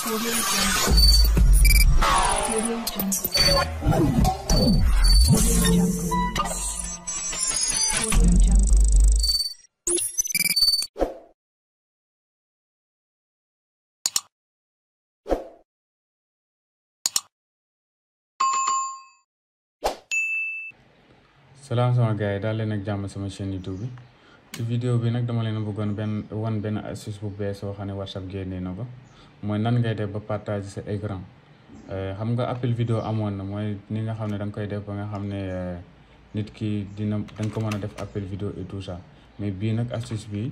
Audio Jungle. Audio Jungle. Audio Jungle. Audio Jungle. Salam sama gars yi daal leen ak jàmm sama chaîne YouTube bi ci vidéo bi nag dama leen bëggoon benn astuce bu bees soo xam ne WhatsApp génnee na ko mooy nan ngay def ba partager sa écran xam nga appel vidéo amoon na mooy ni nga xam ne da nga koy def ba nga xam ne nit ki da nga ko mën a def appel vidéo et tout ça mais bii nag astuce bi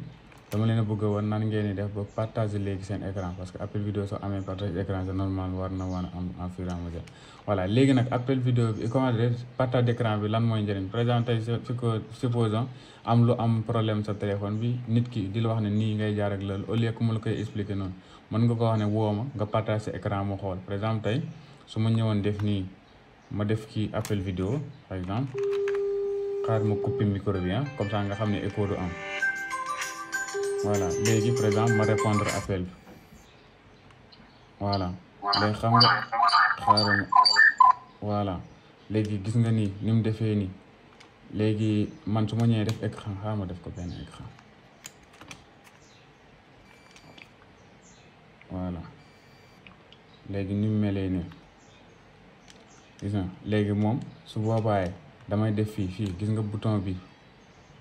dama leen a bëgg woon nan ngeen di def ba partager léegi seen écran parce que appel vidéo soo amee partage écran c'est normal war na am en fur et à mesure voilà léegi nag appel vidéo bi comment dire partage d'écran bi lan mooy njëriñ par exemple tey supposons am lu am problème sa téléphone bi nit ki di la wax ne nii ngay jaar ak loolu au lieu que mu la koy expliquer noonu mën nga ko wax ne woo ma nga partage sa écran mu xool par exemple tey su ma ñëwoon def nii ma def kii appel vidéo par exemple xaar ma couper micro bi comme ça nga xam ne écho du am voilà léegi par exemple ma répondre appel bi voilà léegi xam nga xaaral voilà léegi gis nga nii ni mu defee nii léegi man su ma ñëwee def écran xaaral ma def ko benn écran voilà léegi ni mu melee nii gis nga léegi moom su boobaa damay def fii gis nga bouton bi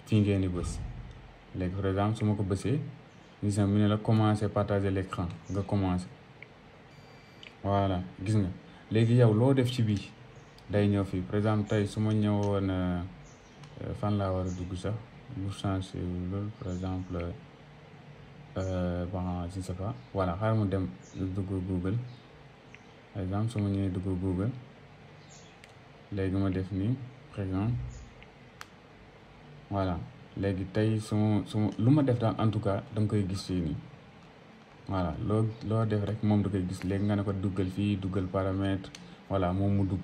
fii ngeen di bës léegi par exemple su ma ko bësee gis nga mu ne la commencer partager l'écran nga commencer voilà gis nga léegi yow loo def ci bii day ñëw fii par exemple tey su ma ñëwoon fan laa war a dugg sax mu changer loolu par exemple bon je ne sais pas voilà xaaral mu dem dugg Google par exemple su ma ñëwee dugg Google léegi ma def nii par exemple voilà léegi tey su lu ma def daal en tout cas da nga koy gis fii nii voilà loo def rek moom da koy gis léegi nga ne ko duggal fii duggal paramètre voilà moom mu dugg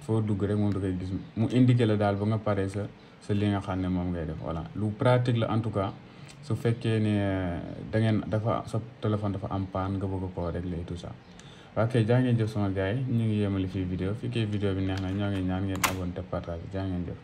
foo dugg rek moom da koy gis mu indiqué la daal ba nga paree sa li nga xam ne moom ngay def voilà lu pratique la en tout cas su fekkee ne dafa sa téléphone dafa am panne nga bëgg koo régler et tout ça ok jaa ngeen jëf sama gars yi ñu ngi yemali fii vidéo fi kay vidéo bi neex na ñoo ngi ñaan ngeen abonné te partage jaa ngeen jëf